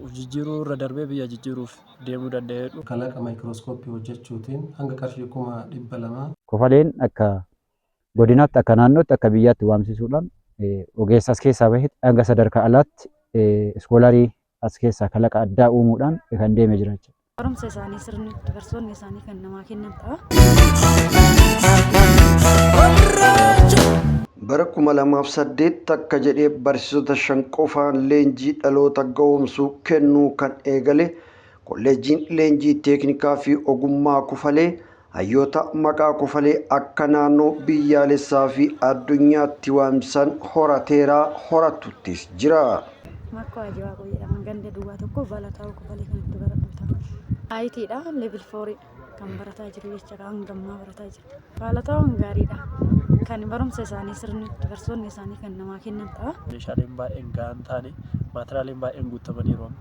Of jijjiiruu irra darbee biyya jijjiiruuf deemuu danda'eedhu. Kalaqa maayikirooskooppii hojjechuutiin hanga qarshii 200,000. Kofaleen akka godinaatti, akka naannootti, akka biyyaatti waamsisuudhaan ogeessa as keessaa bahe hanga sadarkaa alaatti iskoolarii as keessaa kalaqa addaa uumuudhaan kan deeme jira jechuudha. Barumsa isaanii sirnitti barsoonni isaanii kan namaa kennan ta'a. Bara 2008 takka jedhee barsiisota 5 qofaan leenjii dhaloota ga'oomsuu kennuu kan eegale Kolleejjiin Leenjii Teeknikaa fi Ogummaa Kofalee hayyoota maqaa Kofalee akka naannoo, biyyaalessaa fi addunyaatti waamsisan horateera, horatuttis jira. Makkoo Haji Waaqoo jedhama. Ganda duwwaa 1 Balataa'uu Kofalee kan itti baradhu ta'a. IT dha level 4 kan barataa jiru jecha hanga ammaa barataa jira. Balataa'uun gaariidha. Kan barumsa isaanii sirnitti barsoonni isaanii kan namaa kennan ta'a. Meeshaaleen baay'een gahaa hin taane, maateriyaaleen baay'een guuttamaniiru amma.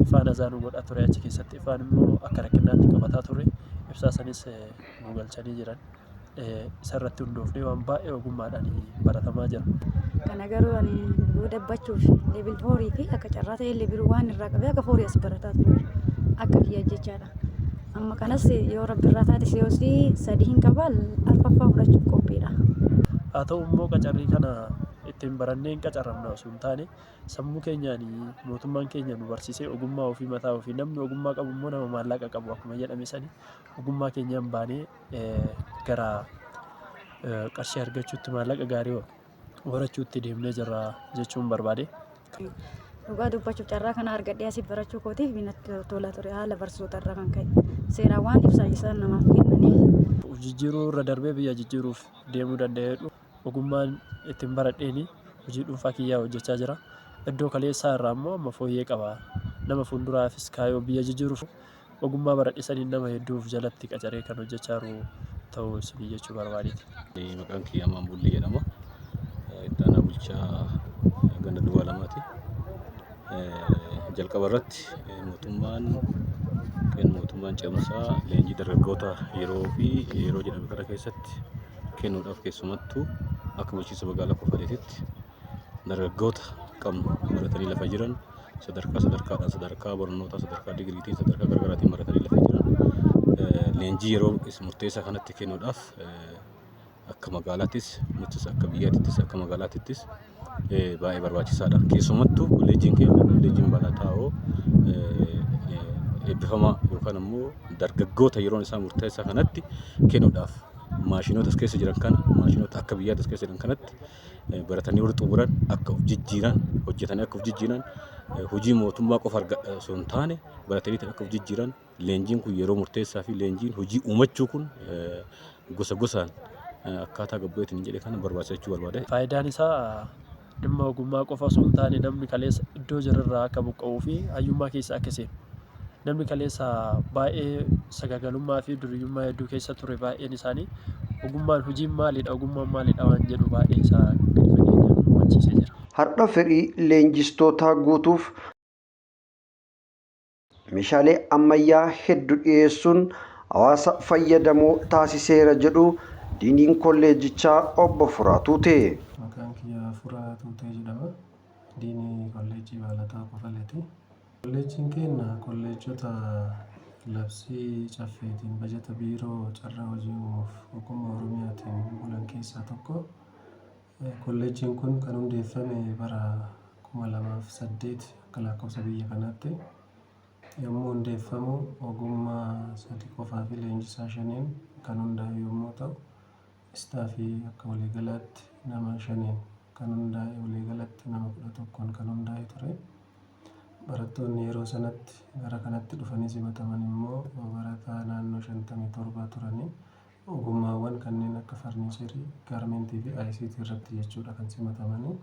Ifaan azaa nu godhaa ture achi keessatti. Ifaan immoo akka rakkinaatti qabataa turre. Ibsaa sanis nu galchanii jiran. Isa irratti hundoofnee waan baay'ee ogummaadhaan baratamaa jira. Kana garuu ani dabbachuuf level 4 fi akka carraa ta'e level 1 irraa qabee akka 4 as barataa ture. Akka kiyya jechaadha. Amma kanas yoo rabbi irraa taate COC 3 hin qaba, arfaffaa fudhachuuf qophiidha. Haa ta'u immoo qacarrii kana ittiin barannee hin qacaramna osoo hin taane sammuu keenyaan mootummaan keenya nu barsiisee ogummaa ofii mataa ofii namni ogummaa qabu immoo nama maallaqa qabu akkuma jedhame sani ogummaa keenyaan baanee gara qarshii argachuutti maallaqa gaarii horachuutti deemnee jirra jechuun barbaade. Dhugaa dubbachuuf carraa kana argadhee asii barachuu kootiif natti tola ture haala barsiisota irraa kan ka'e. Seeraan waan ibsaa isaan namaaf kennaniif. Of jijjiiruu irra darbee biyya jijjiiruuf deemuu danda'eedhu. Ogummaan ittiin baradheen hojii dhuunfaa kiyyaa hojjechaa jira. Iddoo kaleessaa irraa immoo amma fooyyee qaba. Nama fuulduraafis kaayoo biyya jijjiiruuf ogummaa baradhe saniin nama hedduu of jalatti qacaree kan hojjechaa jiru ta'uu isinii jechuu barbaadeeti. Maqaan kiyya Amaan Bullii jedhama. Itti aanaa bulchaa ganda duwwaa lamaati. Jalqaba irratti mootummaan yookiin mootummaan ce'umsaa leenjii dargaggoota yeroo fi yeroo jedhame kana keessatti kennuudhaaf keessumattuu akka bulchiinsa magaalaa Kofaleetitti dargaggoota qabnu baratanii lafa jiran sadarkaa sadarkaadhaan sadarkaa barnootaa sadarkaa digiriitiin sadarkaa garaagaraatiin baratanii lafa jiran leenjii yeroo murteessaa kanatti kennuudhaaf akka magaalaattis nutis akka biyyaatittis akka magaalaatittis baay'ee barbaachisaadha. Keessumattuu kolleejjiin keenya kolleejjiin Balataa'oo eebbifamaa yookaan ammoo dargaggoota yeroon isaa murteessaa kanatti kennuudhaaf maashinoota as keessa jiran kana maashinoota akka biyyaatti as keessa jiran kanatti baratanii warri xumuran akka of jijjiiran hojjetanii akka of jijjiiran hojii mootummaa qofa argadha osoo hin taane baratanii akka of jijjiiran leenjiin kun yeroo murteessaa fi leenjiin hojii uumachuu kun gosa gosaan akkaataa gabbu'eetiin jedhe kana barbaachisa jechuu barbaade. Faayidaan isaa dhimma ogummaa qofa osoo hin taane namni kaleessa iddoo jirurraa akka buqqa'uu fi hayyummaa keessa akka seenu. Namni kaleessa baay'ee sagagalummaa fi duriyyummaa hedduu keessa ture baay'een isaanii ogummaan hojiin maalidha ogummaan maalidha waan jedhu baay'ee isaa gadi fageenyaan nu hubachiisee jira. Har'a fedhii leenjistootaa guutuuf meeshaalee ammayyaa heddu dhiyeessuun hawaasa fayyadamoo taasiseera jedhu Diiniin Kolleejjichaa Obbo Furaa Tuutee. Maqaan kiyya Furaa Tuutee jedhama. Diinii Kolleejjii Baalataa Kofaleeti. Kolleejjiin keenya kolleejjota labsii Caffeetiin bajata Biiroo Carraa Hojii Uumuuf Ogummaa Oromiyaatiin bulan keessaa tokko. Kolleejjiin kun kan hundeeffame bara 2008 akka lakkoofsa biyya kanaatti. Yommuu hundeeffamu ogummaa sadi qofaafi leenjisaa shaniin kan hundaa'e yommuu ta'u, istaafii akka waliigalaatti nama shaniin kan hundaa'e waliigalatti nama 11n kan hundaa'e ture. Barattoonni yeroo sanatti gara kanatti dhufanii simataman immoo barataa naannoo 57 turani. Ogummaawwan kanneen akka farniicherii, gaarmeentii fi ICT irratti jechuudha kan simatamani.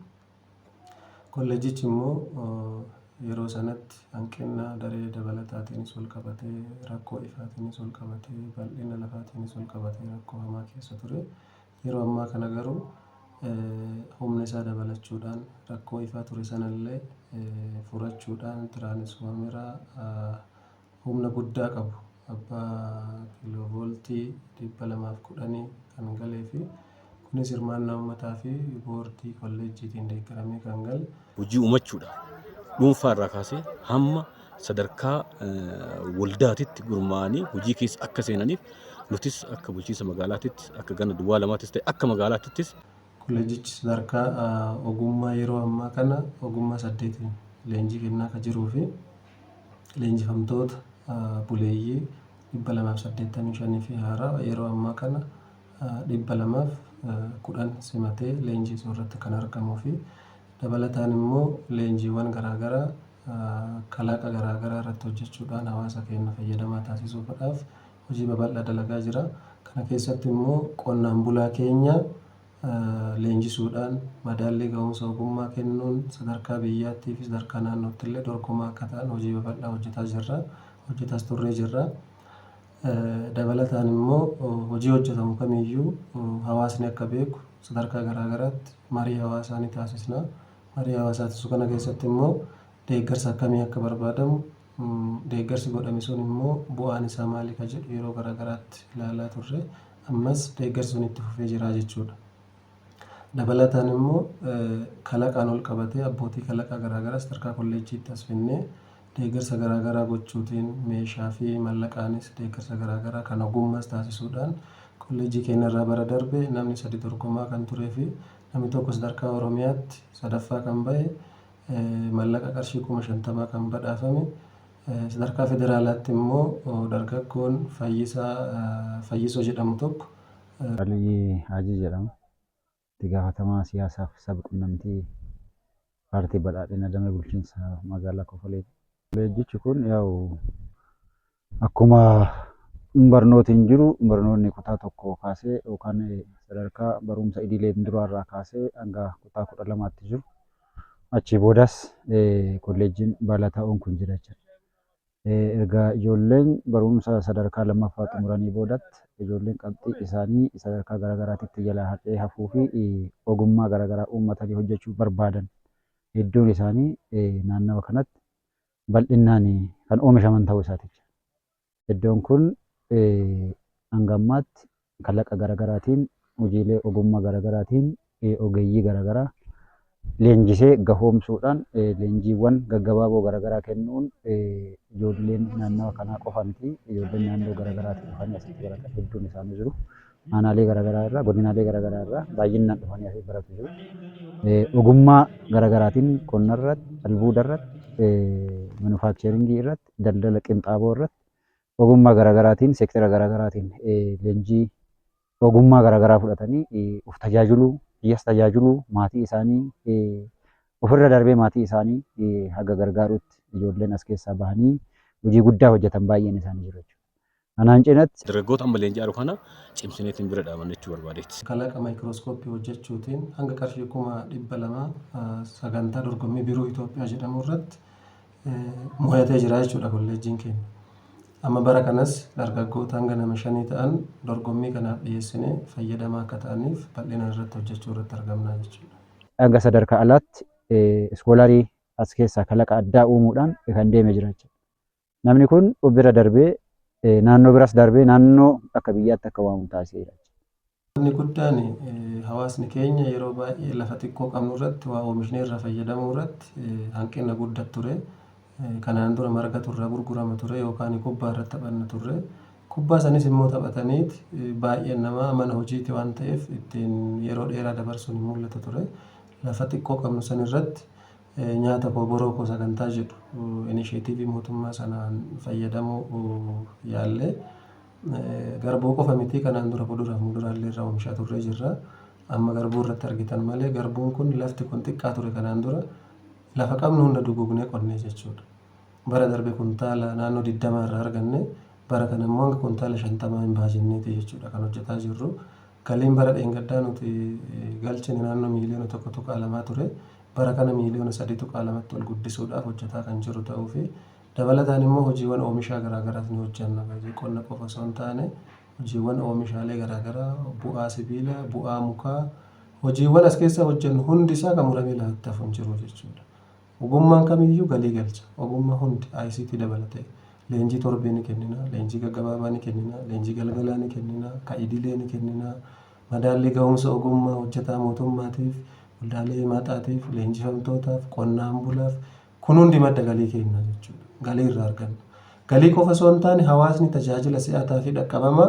Kolleejjichi immoo yeroo sanatti hanqina daree dabalataatiinis walqabatee, rakkoo ifaatiinis walqabatee, bal'ina lafaatiinis walqabatee rakkoo hamaa keessa ture. Yeroo ammaa kana garuu humna isaa dabalachuudhaan rakkoo ifaa ture sanallee furachuudhaan tiraanisfoormera humna guddaa qabu abbaa kiiloovooltii 210 kan galee fi kunis hirmaannaa uummataa fi boordii kolleejjiitiin deeggaramee kan gale. Hojii uumachuudhaaf dhuunfaa irraa kaasee hamma sadarkaa waldaatitti gurmaa'anii hojii keessa akka seenaniif nutis akka bulchiinsa magaalaatitti akka ganda duwwaa lamaattis ta'e akka magaalaatittis. Kolleejjichi sadarkaa ogummaa yeroo ammaa kana ogummaa 8n leenjii kennaa akka jiruu fi leenjifamtoota buleeyyii 285 fi haaraa yeroo ammaa kana 210 simatee leenjisuu irratti kan argamuu fi dabalataan immoo leenjiiwwan garaagaraa kalaqa garaagaraa irratti hojjechuudhaan hawaasa keenya fayyadamaa taasisuudhaaf hojii babal'aa dalagaa jira. Kana keessatti immoo qonnaan bulaa keenya leenjisuudhaan madaallii ga'umsa ogummaa kennuun sadarkaa biyyaattii fi sadarkaa naannootti illee dorgomaa akka ta'an hojii babal'aa hojjetaa jirra. Hojjetaas turree jirra. Dabalataan immoo hojii hojjetamu kamiyyuu hawaasni akka beeku sadarkaa garaagaraatti marii hawaasaa ni taasisna. Marii hawaasaa taasisuu kana keessatti immoo deeggarsa akkamii akka barbaadamu, deeggarsi godhame sun immoo bu'aan isaa maali ka jedhu yeroo garaagaraatti ilaalaa turre. Ammas deeggarsi sun itti fufee jira jechuudha. Dabalataan immoo kalaqaan ol qabatee abbootii kalaqaa garaagaraa sadarkaa kolleejjiitti as finnee deeggarsa garaagaraa gochuutiin meeshaa fi mallaqaanis deeggarsa garaagaraa kan ogummaas taasisuudhaan kolleejjii keenya irraa bara darbe namni 3 dorgomaa kan turee fi namni tokko sadarkaa Oromiyaatti 3ffaa kan bahe mallaqa qarshii 50,000 kan badhaafame, sadarkaa federaalaatti immoo dargaggoon Fayyisaa Fayyisoo jedhamu tokko. Aliyyii Haajii jedhama. Itti gaafatamaa siyaasaaf sab-qunnamtii paartii badhaadhina damee bulchiinsa magaalaa Kofaleeti. Kolleejjichi kun yaa'u akkuma barnootiin jiru barnoonni kutaa 1 kaasee yookaan sadarkaa barumsa idileen duraarraa kaasee hanga kutaa 12tti jiru. Achii boodas kolleejjiin Baalaataa'oon kun jira jechuudha. Erga ijoolleen barumsa sadarkaa lammaffaa xumuranii boodatti ijoolleen qabxii isaanii sadarkaa garaagaraatitti jalaa haqee hafuu fi ogummaa garaagaraa uummatanii hojjechuu barbaadan hedduun isaanii naannawa kanatti bal'innaan kan oomishaman ta'uu isaati. Iddoon kun hanga ammaatti kalaqa garaagaraatiin, hojiilee ogummaa garaagaraatiin ogeeyyii garaagaraa leenjisee gahoomsuudhaan leenjiiwwan gaggabaaboo garaagaraa kennuun ijoolleen naannawa kanaa qofa miti, ijoolleen naannoo garaagaraatii dhufanii asitti baratan hedduun isaanii jiru. Aanaalee garaagaraa irraa, godinaalee garaagaraa irraa baay'inaan dhufanii asitti baratu jiru. Ogummaa garaagaraatiin qonna irratti, albuuda irratti, manufaakcheringii irratti, daldala qinxaaboo irratti ogummaa garaagaraatiin seektara garaagaraatiin leenjii ogummaa garaagaraa fudhatanii of tajaajiluu, biyyas tajaajiluu, maatii isaanii ofirra darbee maatii isaanii haga gargaarutti ijoolleen as keessaa bahanii hojii guddaa hojjetan baay'een isaanii jiru jechuudha. Kanaan cinatti. Dargaggoota amma leenji'aa jiru kana cimsineetiin bira dhaabanna jechuu barbaadeeti. Kalaqa maayikirooskooppii hojjechuutiin hanga qarshii 200,000 sagantaa dorgommii Biruu Itoophiyaa jedhamu irratti mo'atee jira jechuudha kolleejjiin keenya. Amma bara kanas dargaggoota hanga nama shanii ta'an dorgommii kanaaf dhiyeessinee fayyadamaa akka ta'aniif bal'inaan irratti hojjechuu irratti argamna jechuudha. Hanga sadarkaa alaatti iskoolarii as keessaa kalaqa addaa uumuudhaan kan deeme jira jechuudha. Namni kun of bira darbee naannoo biras darbee naannoo akka biyyaatti akka waamu taasiseera. Wanni guddaan hawaasni keenya yeroo baay'ee lafa xiqqoo qabnu irratti waa oomishnee irraa fayyadamuu irratti hanqina guddaa ture. Kanaan dura margatu irraa gurgurama ture yookaan kubbaa irratti taphanna turre. Kubbaa sanis immoo taphataniit baay'een namaa mana hojiiti waan ta'eef ittiin yeroo dheeraa dabarsuun hin mul'atu ture. Lafa xiqqoo qabnu san irratti nyaata koo boroo koo sagantaa jedhu inisheetiivii mootummaa sanaan fayyadamuu yaallee. Garbuu qofa miti, kanaan dura kuduraaf muduraallee irraa oomishaa turree jirra. Amma garbuu irratti argitan malee garbuun kun lafti kun xiqqaa ture, kanaan dura lafa qabnu hunda duguugnee qonnee jechuudha. Bara darbe kuntaala naannoo 20 irraa arganne, bara kana immoo hanga kuntaala 50 hin baajenneeti jechuudha kan hojjetaa jirru. Galiin bara dheengaddaa nuti galchine naannoo miiliyoona 1.2 ture. Bara kana miiliyoona 3.2tti ol guddisuudhaaf hojjetaa kan jiru ta'uu fi dabalataan immoo hojiiwwan oomishaa garaagaraas ni hojjenna. Qonna qofa osoo hin taane hojiiwwan oomishaalee garaagaraa, bu'aa sibiilaa, bu'aa mukaa, hojiiwwan as keessa hojjennu hundi isaa kan muramee lafatti hafu hin jiru jechuudha. Ogummaan kamiyyuu galii galcha. Ogummaa hundi ICT dabalatee. Leenjii torbee ni kennina, leenjii gaggabaabaa ni kennina, leenjii galgalaa ni kennina, ka idilee ni kennina, madaallii ga'umsa ogummaa hojjetaa mootummaatiif, waldaalee himataatiif, leenjifamtootaaf, qonnaan bulaaf, kun hundi madda galii keenya jechuudha. Galii irraa arganna. Galii qofa osoo hin taane hawaasni tajaajila si'ataa fi dhaqqabamaa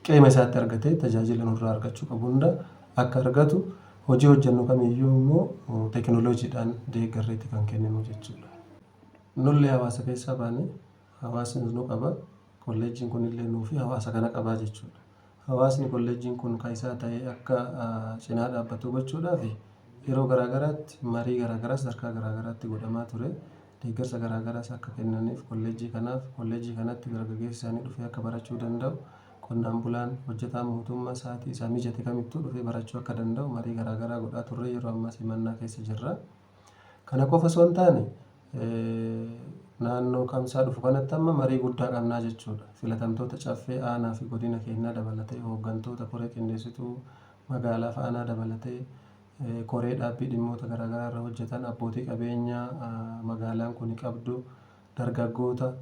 qeema isaatti argatee tajaajila nurraa argachuu qabu hunda akka argatu hojii hojjennu kamiyyuu immoo teekinooloojiidhaan deeggarreetti kan kenninu jechuudha. Nullee hawaasa keessaa baane, hawaasni nu qaba, kolleejjiin kunillee nuu fi hawaasa kana qabaa jechuudha. Hawaasni kolleejjiin kun kan isaa ta'e akka cinaa dhaabbatu gochuudhaaf yeroo garaagaraatti marii garaagaraa sadarkaa garaagaraatti godhamaa ture. Deeggarsa garaagaraas akka kennaniif kolleejjii kanaaf, kolleejjii kanatti dargaggeessi isaanii dhufee akka barachuu danda'u, qonnaan bulaan, hojjetaan mootummaa sa'aatii isaa mijate kamittuu dhufee barachuu akka danda'u marii garaagaraa godhaa turre. Yeroo ammaas himannaa keessa jirra. Kana qofa osoo hin taane naannoo Kamsaa dhufu kanatti amma marii guddaa qabnaa jechuudha. Filatamtoota caffee aanaa fi godina keenyaa dabalatee, hooggantoota koree qindeessituu magaalaa fi aanaa dabalatee, koree dhaabbii dhimmoota garaagaraa irra hojjetan, abbootii qabeenyaa magaalaan kun qabdu, dargaggoota,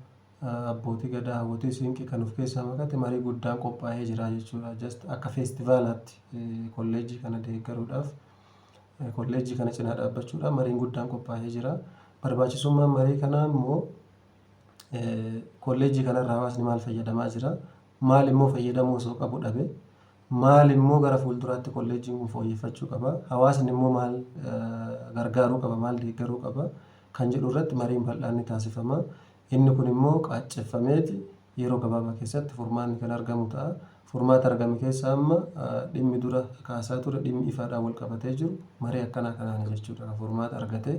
abbootii gadaa, hawwatii siinqee kan of keessaa makate marii guddaan qophaa'ee jira jechuudha. Just akka feestivaalaatti kolleejjii kana deeggaruudhaaf, kolleejjii kana cinaa dhaabbachuudhaaf mariin guddaan qophaa'ee jira. Barbaachisummaan marii kanaa immoo kolleejjii kanarraa hawaasni maal fayyadamaa jira? Maal immoo fayyadamuu osoo qabu dhabe? Maal immoo gara fuulduraatti kolleejjiin kun fooyyeffachuu qaba? Hawaasni immoo maal gargaaruu qaba? Maal deeggaruu qaba? Kan jedhu irratti mariin bal'aan ni taasifama. Inni kun immoo qaacceffameeti yeroo gabaabaa keessatti furmaanni kan argamu ta'a. Furmaata argame keessaa amma dhimmi dura kaasaa ture, dhimmi ifaadhaan wal qabatee jiru, marii akkanaa kanaani jechuudha kan furmaata argate.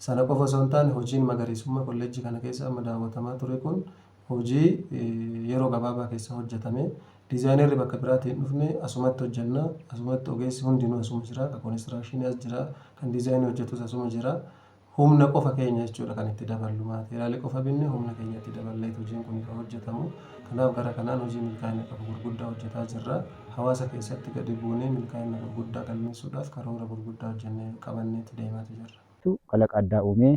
Sana qofa osoo hin taane hojiin magariisummaa kolleejjii kana keessa amma daawwatamaa ture kun hojii yeroo gabaabaa keessa hojjetame. Diizaayinerri bakka biraatii hin dhufne, asumatti hojjenna. Asumatti ogeessi hundinuu asuma jira. Kan konistiraakshinii as jira. Kan diizaayinii hojjetus asuma jira. Humna qofa keenya jechuudha kan itti daballu. Maateeriyaalii qofa binne humna keenya itti daballeet hojiin kun kan hojjetamu. Kanaaf gara kanaan hojii milkaa'ina qabu gurguddaa hojjetaa jirra. Hawaasa keessatti gadi buunee milkaa'ina gurguddaa galmeessuudhaaf karoora gurguddaa hojjennee qabanneeti deemaati jirra. Kalaqa addaa uumee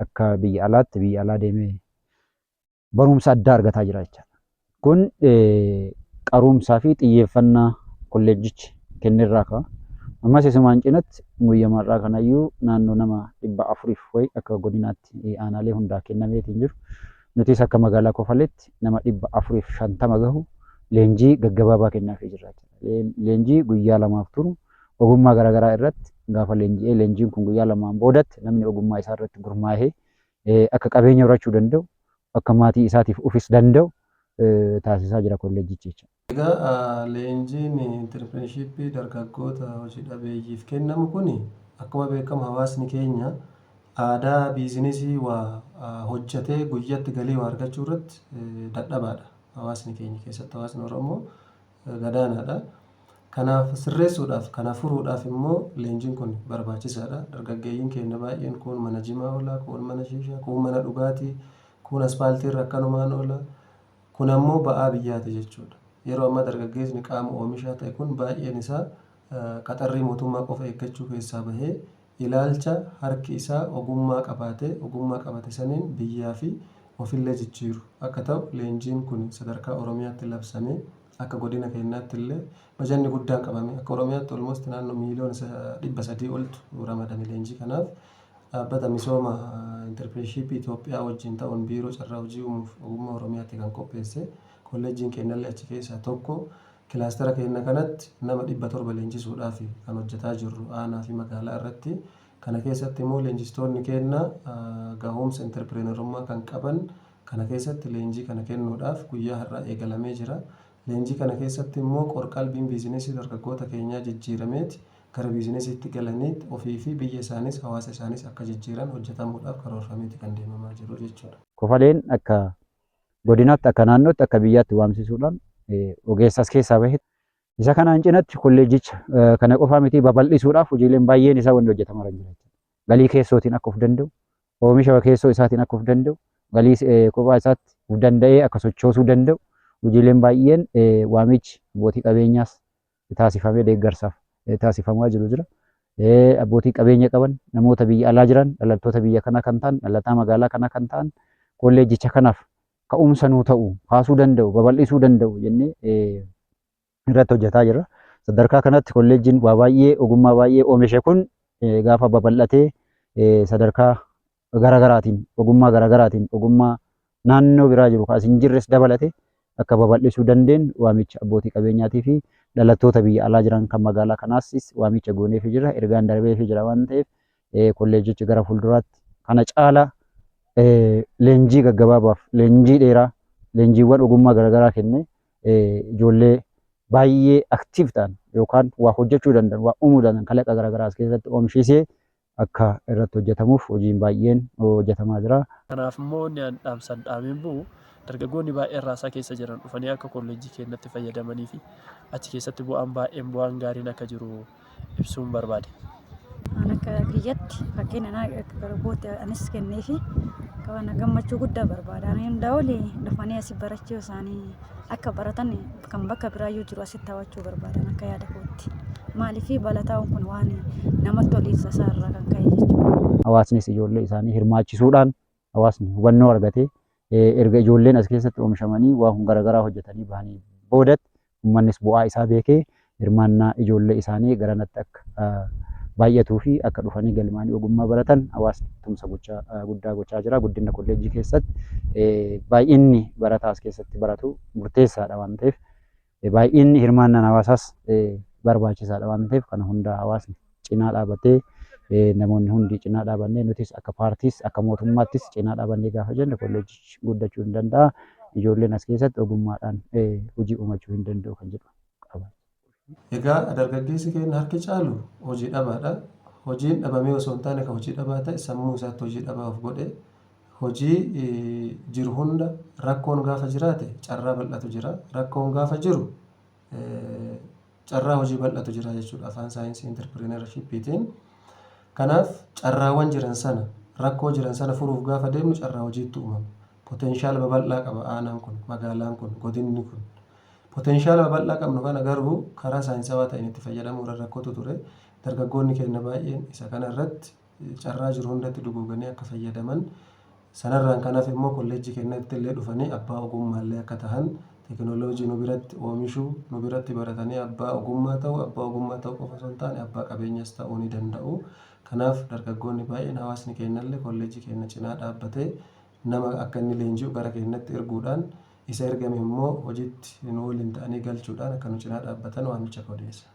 akka biyya alaatti, biyya alaa deemee barumsa addaa argataa jira jechaadha. Kun qaruumsaa fi xiyyeeffannaa kolleejjichi kennerraa ka'a. Ammas isumaan cinatti guyyamarraa irraa kanayyuu naannoo nama 400f wayi akka godinaatti aanaalee hundaa kennameetiin jiru. Nutis akka magaalaa Kofaleetti nama 450 gahu leenjii gaggabaabaa kennaafii jirra jechuudha. Leenjii guyyaa 2f turu ogummaa garaagaraa irratti gaafa leenji'ee, leenjiin kun guyyaa 2n boodatti namni ogummaa isaa irratti gurmaa'ee akka qabeenya horachuu danda'u, akka maatii isaatiif ufis danda'u taasisaa jira kolleejjichi jechuudha. Egaa leenjiin intarpiriinshiippii dargaggoota hojii dhabeeyyiif kennamu kun, akkuma beekamu hawaasni keenya aadaa biizinesii waa hojjetee guyyatti galii waa argachuu irratti dadhabaadha. Hawaasni keenya, keessattuu hawaasni Oromoo, gadaanaadha. Kanaaf sirreessuudhaaf, kana furuudhaaf immoo leenjiin kun barbaachisaadha. Dargaggeeyyiin keenya baay'een kuun mana jimaa oola, kuun mana shiishaa, kuun mana dhugaatii, kuun aspaaltii irra akkanumaan oola. Kun ammoo ba'aa biyyaati jechuudha. Yeroo ammaa dargaggeessni qaama oomishaa ta'e kun baay'een isaa qaxarrii mootummaa qofa eeggachuu keessaa bahee ilaalcha harki isaa ogummaa qabaatee ogummaa qabate saniin biyyaa fi ofillee jijjiiru akka ta'u leenjiin kun sadarkaa Oromiyaatti labsamee, akka godina keenyaatti illee bajanni guddaan qabame, akka Oromiyaatti almost naannoo miiliyoona 300 oltu ramadame leenjii kanaaf. Dhaabbata misooma intarpiriinshiippii Itoophiyaa wajjin ta'uun biiroo carraa hojii uumuuf ogummaa Oromiyaatti kan qopheesse. Kolleejjiin keenyallee achi keessaa tokko. Kilaastera keenya kanatti nama 700 leenjisuudhaaf kan hojjetaa jirru aanaa fi magaalaa irratti. Kana keessatti immoo leenjistoonni keenya gahumsa intarpireenerummaa kan qaban, kana keessatti leenjii kana kennuudhaaf guyyaa har'aa eegalamee jira. Leenjii kana keessatti immoo qorqalbiin biizinesii dargaggoota keenyaa jijjiirameeti gara biizinesiitti galaniit ofii fi biyya isaanis hawaasa isaanis akka jijjiiran hojjetamuudhaaf karoorfameeti kan deemamaa jiru jechuudha. Kofaleen akka godinaatti, akka naannootti, akka biyyaatti waamsisuudhaan ogeessa as keessaa bahe. Isa kanaan cinatti kolleejjicha kana qofaa miti, babal'isuudhaaf hojiileen baay'een isaa wanni hojjetamaa jira. Galii keessootiin akka of danda'u, oomisha keessoo isaatiin akka of danda'u, galii kophaa isaatti of danda'ee akka sochoosuu danda'u hojiileen baay'een, waamichi abbootii qabeenyaas taasifamee deeggarsaaf taasifamaa jiru jira. Abbootii qabeenya qaban, namoota biyya alaa jiran, dhalattoota biyya kanaa kan ta'an, dhalataa magaalaa kanaa kan ta'an, kolleejjicha kanaaf ka'umsa nuu ta'u, kaasuu danda'u, babal'isuu danda'u jennee irratti hojjetaa jirra. Sadarkaa kanatti kolleejjiin waa baay'ee, ogummaa baay'ee oomishe kun gaafa babal'atee sadarkaa garaagaraatiin ogummaa garaagaraatiin ogummaa naannoo biraa jiru kan as hin jirres dabalate akka babal'isuu dandeenyu waamicha abbootii qabeenyaatii fi dhalattoota biyya alaa jiran kan magaalaa kanaas waamicha gooneefii jira, ergaan darbeefii jira waan ta'eef, kolleejjichi gara fuulduraatti kana caalaa leenjii gaggabaabaaf leenjii dheeraa, leenjiiwwan ogummaa garaagaraa kennee ijoollee baay'ee active ta'an yookaan waa hojjechuu danda'an, waa uumuu danda'an, kalaqa garaagaraa as keessatti oomishisee akka irratti hojjetamuuf hojiin baay'een hojjetamaa jira. Kanaaf immoo inni an dhaamsan dhaameen bu'u, dargaggoonni baay'een raasaa keessa jiran dhufanii akka kolleejjii keenyatti fayyadamanii fi achi keessatti bu'aan baay'een, bu'aan gaariin akka jiru ibsuun barbaade. An akka kiyyatti fakkeenya naa gara anis kenneefi kana gammachuu guddaa barbaada. Ani hundaa oli dhufanii asii barachuu isaanii, akka baratan kan bakka biraayyuu jiru asitti hawwachuu barbaadan akka yaada kootti. Maaliif balataa'uun kun waan namatti toliinsa isaa irraa kan ka'e jechuudha. Hawaasnis ijoollee isaanii hirmaachisuudhaan, hawaasni hubannoo argatee, erga ijoolleen as keessatti oomishamanii waa hun garaagaraa hojjetanii bahanii boodatti uummannis bu'aa isaa beekee hirmaannaa ijoollee isaanii garanatti akka baay'atuu fi akka dhufanii galmaanii ogummaa baratan hawaasni tumsa gochaa guddaa gochaa jira. Guddina kolleejjii keessatti baay'inni barataa as keessatti baratu murteessaadha waan ta'eef, baay'inni hirmaannaan hawaasaas barbaachisaadha waan ta'eef, kana hunda hawaasni cinaa dhaabatee, namoonni hundi cinaa dhaabannee, nutis akka paartiis akka mootummaattis cinaa dhaabannee gaafa jenne kolleejjichi guddachuu hin danda'a. Ijoolleen as keessatti ogummaadhaan hojii uumachuu hin danda'u kan jedhu qaba. Egaa dargaggeessi keenya harki caalu hojii dhabaadha. Hojiin dhabamee osoo hin taane kan hojii dhabaa ta'e sammuu isaatti hojii dhabaa of godhe, hojii jiru hunda rakkoon gaafa jiraate carraa bal'atu jira. Rakkoon gaafa jiru carraa hojii bal'atu jira jechuudha afaan saayinsii entrepreneurshipiitiin. Kanaaf carraawwan jiran sana, rakkoo jiran sana furuuf gaafa deemnu carraa hojiitti uumama. Potential babal'aa qaba aanaan kun, magaalaan kun, godinni kun. Potential babal'aa qabnu kana garuu karaa saayinsawaa ta'een itti fayyadamuu irra rakkootu ture. Dargaggoonni keenya baay'een isa kana irratti carraa jiru hundatti duguuganii akka fayyadaman, sanarraan kanaaf immoo kolleejjii keenyatti illee dhufanii abbaa ogummaallee akka tahan, teekinooloojii nu biratti oomishuu, nu biratti baratanii abbaa ogummaa ta'uu, abbaa ogummaa ta'uu qofa osoo hin taane abbaa qabeenyas ta'uu ni danda'u. Kanaaf dargaggoonni baay'een, hawaasni keenyallee kolleejjii keenya cinaa dhaabbatee nama akka inni leenji'u gara keenyatti erguudhaan, isa ergame immoo hojiitti nu waliin ta'anii galchuudhaan akka nu cinaa dhaabbatan waamicha koo dhiyeessa.